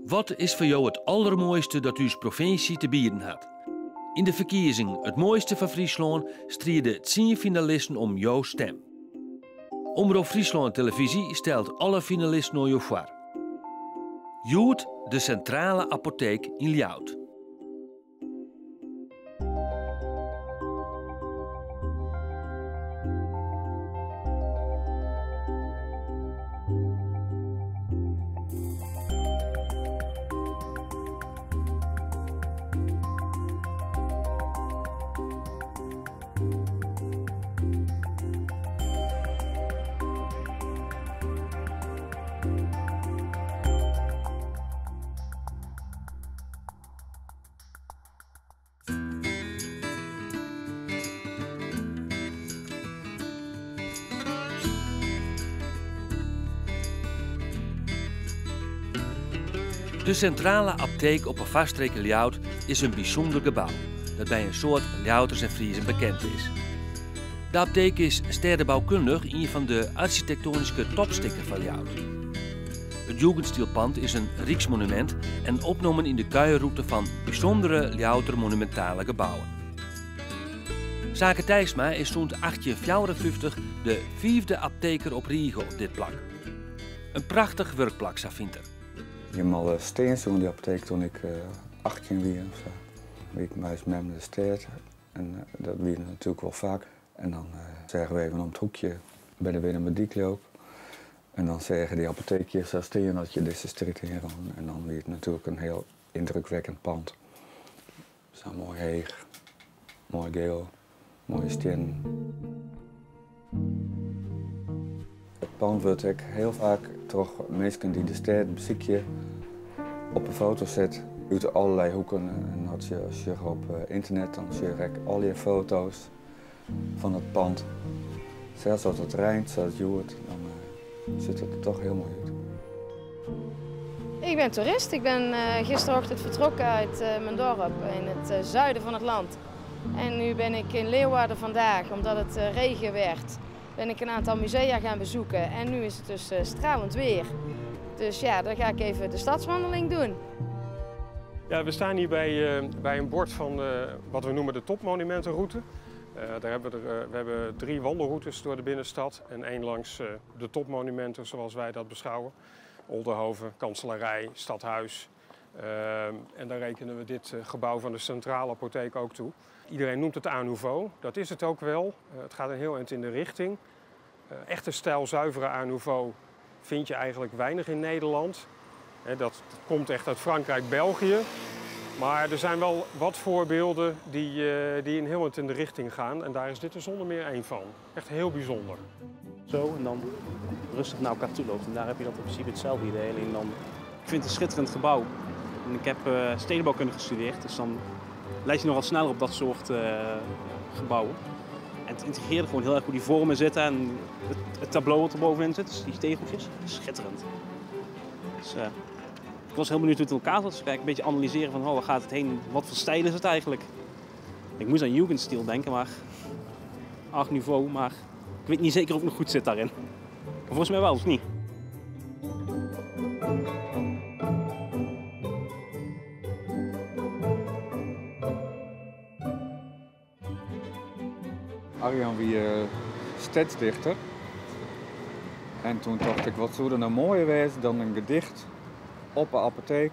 Wat is foar jo it aldermoaiste dat ús provinsje te bieden hat? Yn de ferkiezing It Moaiste fan Fryslân stride tsien finalisten om jo stim. Omrop Fryslân Televyzje stelt alle finalisten oan jo foar. Hjoed de Sintrale Apoteek yn Ljouwert. De Sintrale Apteek op 'e Foarstreek yn Ljouwert is in bysûnder gebou dat by in soad Ljouwerters en Friezen bekend is. De apteek is stêdeboukundich ien fan de arsjitektoanyske topstikken fan Ljouwert. It Jugendstilpand is in ryksmonumint en opnommen yn de kuierrûte fan bysûndere Ljouwerter monumintale gebouwen. Sake Tijsma is sûnt 1854 de fiifde apteker op rige op dit plak. In prachtich wurkplak, sa fynt er. Ik hie al stean sjoen dy apoteek toen ik 18 wie of sa. Wie ik mei ús mem nei de stêd en dat wie natuerlik wol faak. En dan seagen we even om it hoekje by de Werumerdyk leau ik. En dan seagen dy apoteek hjir sa stean as je dizze strjitte yn rûnen. En dan wie it natuerlik in hiel yndrukwekkend pand. Sa moai heech, moai geel, moaie stiennen. It pand wurdt ek hiel faak troch minsken dy't de stêd besykje op 'e foto set út allerlei hoeken. En as je sjogge op ynternet, dan sjoch ik allegear foto's fan it pand. Sels as it reint, sa as hjoed, dan sjocht it der toch hiel moai út. Ik ben toerist. Ik ben gisterochtend vertrokken uit mijn dorp in het zuiden van het land. En nu ben ik in Leeuwarden vandaag, omdat het regen werd, ben ik een aantal musea gaan bezoeken. En nu is het dus stralend weer. Dus ja, dan ga ik even de stadswandeling doen. Ja, we staan hier bij een bord van wat we noemen de topmonumentenroute. Daar hebben we, er, we hebben drie wandelroutes door de binnenstad en één langs de topmonumenten zoals wij dat beschouwen. Oldehove, Kanselarij, Stadhuis. En daar rekenen we dit gebouw van de Centrale Apotheek ook toe. Iedereen noemt het Art Nouveau, dat is het ook wel. Het gaat een heel eind in de richting. Echte stijlzuivere Art Nouveau vind je eigenlijk weinig in Nederland. Dat komt echt uit Frankrijk, België. Maar er zijn wel wat voorbeelden die een heel eind in de richting gaan. En daar is dit er zonder meer één van. Echt heel bijzonder. Zo, en dan rustig naar elkaar toe loopt. En daar heb je dat in principe hetzelfde idee. Alleen dan, ik vind het een schitterend gebouw. En ik heb stedenbouwkunde gestudeerd, dus dan let je nogal sneller op dat soort gebouwen. En het integreerde gewoon heel erg hoe die vormen zitten en het tableau wat er bovenin zit, dus die tegeltjes, schitterend. Dus ik was heel benieuwd hoe het in elkaar zat, dus ik ga een beetje analyseren van, oh, waar gaat het heen, wat voor stijl is het eigenlijk? Ik moest aan Jugendstil denken, maar Art Nouveau, maar ik weet niet zeker of ik nog goed zit daarin. Maar volgens mij wel, of niet? Arjan wie stedsdichter. En toen dacht ik, wat zou er nou mooier wezen dan een gedicht op een apotheek.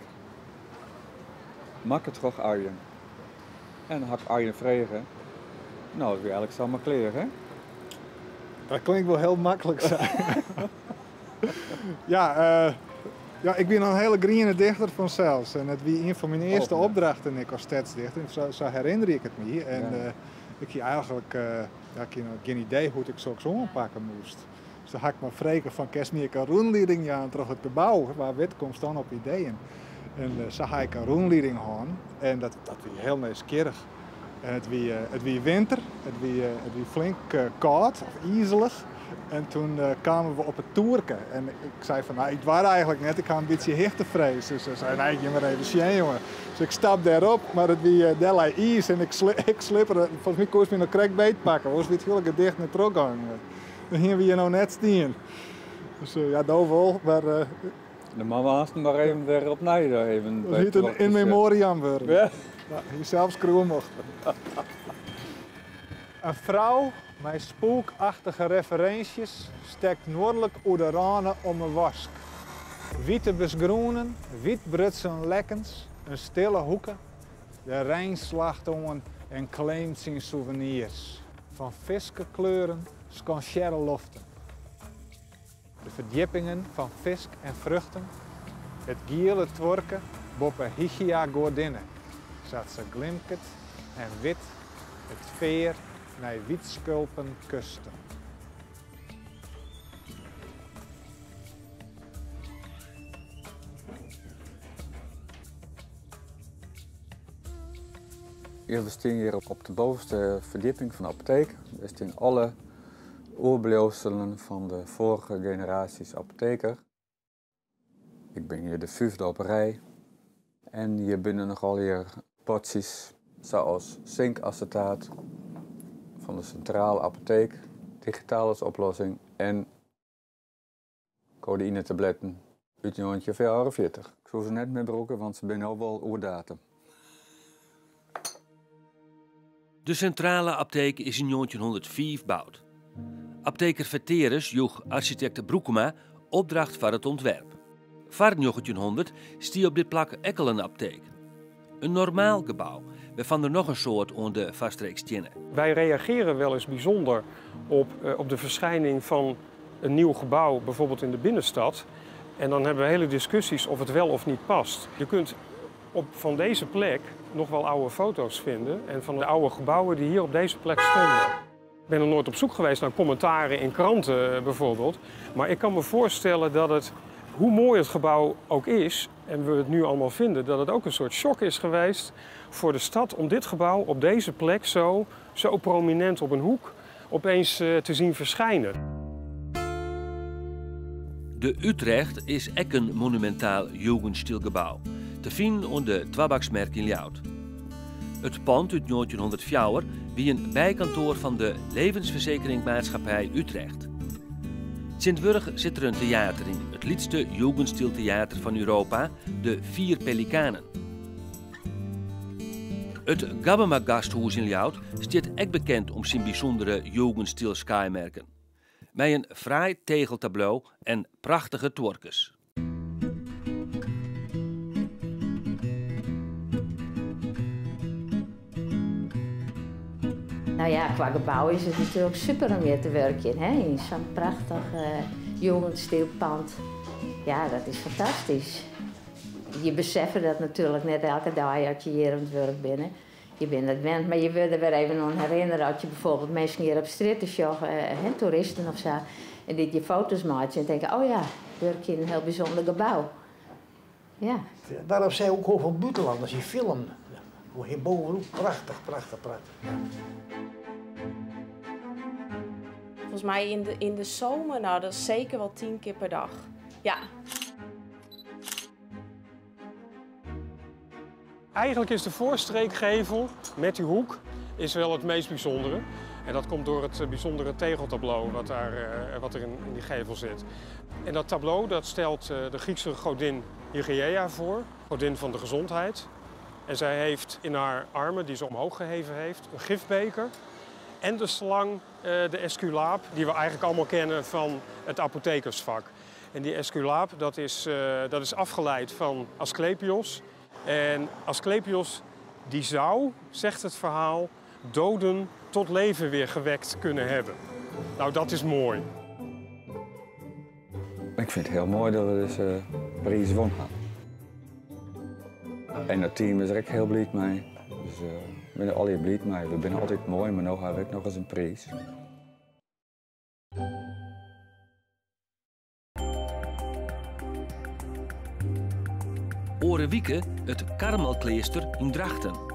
Makke troch Arjen. En dan had ik Arjen vregen. Nou, dat is eigenlijk zomaar kleer, hè? Dat klinkt wel heel makkelijk, zo. Ja, ik ben een hele griene dichter vanzelfs. En het wie een van mijn eerste opdrachten, ik als stedsdichter. Zo herinner ik het me. En, ik had eigenlijk ja, ik had geen idee hoe ik zo'n aanpakken moest. Dus dan had ik me vregen van, kerst me een rondleiding aan terug het gebouw, waar wit komt dan op ideeën. En zo had ik een rondleiding gehad en dat was heel nieuwsgierig. En het wie winter, het wie flink koud of ijzelig. En toen kwamen we op het toerke. En ik zei van, nou, ik was eigenlijk net, ik had een beetje hichtevrees. Dus ze zei, nee, je maar even zien, jongen. Dus ik stap daarop, maar het wie daar lei ijs en ik slipperde. Volgens mij kon ik me nog krek beet pakken, want het hele gedicht naar teruggang. Dan gingen we hier nou net staan. Dus ja, dat wel, maar De man was maar even weer opnieuw even. Dat heet een in memoriam worden. Ja. Ja, hier zelf schreeuwen mocht. Een vrouw met spookachtige referenties stekt noordelijk oer de rane om een wask. Witte besgroenen, wit brutsen lekkens, een stille hoeken. De Rijn slacht aan en claimt zijn souvenirs. Van viskenkleuren scansjerre loften. De verdiepingen van fisk en vruchten. Het giele tworken boppe Hygia Gordinne. Zat ze glimket en wit het veer naar witskulpen kusten. We staan hier op de bovenste verdieping van de apotheek. We staan alle oerblijfselen van de vorige generaties apotheker. Ik ben hier de vijfde op rij. En hier binnen nogal hier potjes zoals zinkacetaat van de centrale apotheek, digitale oplossing en codeïnetabletten uit 1944. Ik zou ze net meer broeken, want ze zijn al wel oerdatum. De centrale apotheek is in 1904 gebouwd. Apotheker Verteres joeg architect Broekema opdracht voor het ontwerp. Voor 1900 stie op dit plak enkel een apotheek. Een normaal gebouw, waarvan er nog een soort onder de vastreeks tinnen. Wij reageren wel eens bijzonder op de verschijning van een nieuw gebouw, bijvoorbeeld in de binnenstad. En dan hebben we hele discussies of het wel of niet past. Je kunt van deze plek nog wel oude foto's vinden en van de oude gebouwen die hier op deze plek stonden. Ik ben er nooit op zoek geweest naar commentaren in kranten bijvoorbeeld. Maar ik kan me voorstellen dat het, hoe mooi het gebouw ook is, en we het nu allemaal vinden, dat het ook een soort shock is geweest voor de stad om dit gebouw op deze plek zo prominent op een hoek opeens te zien verschijnen. De Utrecht is ook een monumentaal Jugendstilgebouw, te vinden onder de Twabaksmerk in Ljouwert. Het pand uit 1904 wie een bijkantoor van de Levensverzekeringmaatschappij Utrecht. Sint-Wurg zit er een theater in, het liedste Jugendstiltheater van Europa, de Vier Pelikanen. Het Gabbema Gasthuis in Ljouwert staat ook bekend om zijn bijzondere Jugendstil skymerken. Met een fraai tegeltableau en prachtige torkes. Qua gebouw is het natuurlijk super om hier te werken, hè? In zo'n prachtig Jugendstilpand. Ja, dat is fantastisch. Je beseft dat natuurlijk net elke dag als je hier aan het werk bent. Hè? Je bent het wend, maar je wil er weer even aan herinneren als je bijvoorbeeld mensen hier op straat te joggen, hè, toeristen of zo, en die je foto's maken en denken, oh ja, werk je in een heel bijzonder gebouw. Ja. Daarom zei ook heel veel buitenlanders die film. Hierboven ook prachtig, prachtig, prachtig. Ja. Volgens mij in de zomer, dat is zeker wel 10 keer per dag. Ja. Eigenlijk is de voorstreekgevel met die hoek is wel het meest bijzondere. En dat komt door het bijzondere tegeltableau wat er in die gevel zit. En dat tableau dat stelt de Griekse godin Hygeia voor, godin van de gezondheid. En zij heeft in haar armen, die ze omhoog geheven heeft, een gifbeker. En de slang, de Esculaap, die we eigenlijk allemaal kennen van het apothekersvak. En die Esculaap, dat is afgeleid van Asclepios. En Asclepios, die zou, zegt het verhaal, doden tot leven weer gewekt kunnen hebben. Dat is mooi. Ik vind het heel mooi dat we dus prijs won gaan. En het team is er ook heel blij mee. Dus ik ben er altijd blij mee. We zijn altijd mooi, maar nu heb ik nog eens een prijs. Orewieke, het Karmelklooster in Drachten.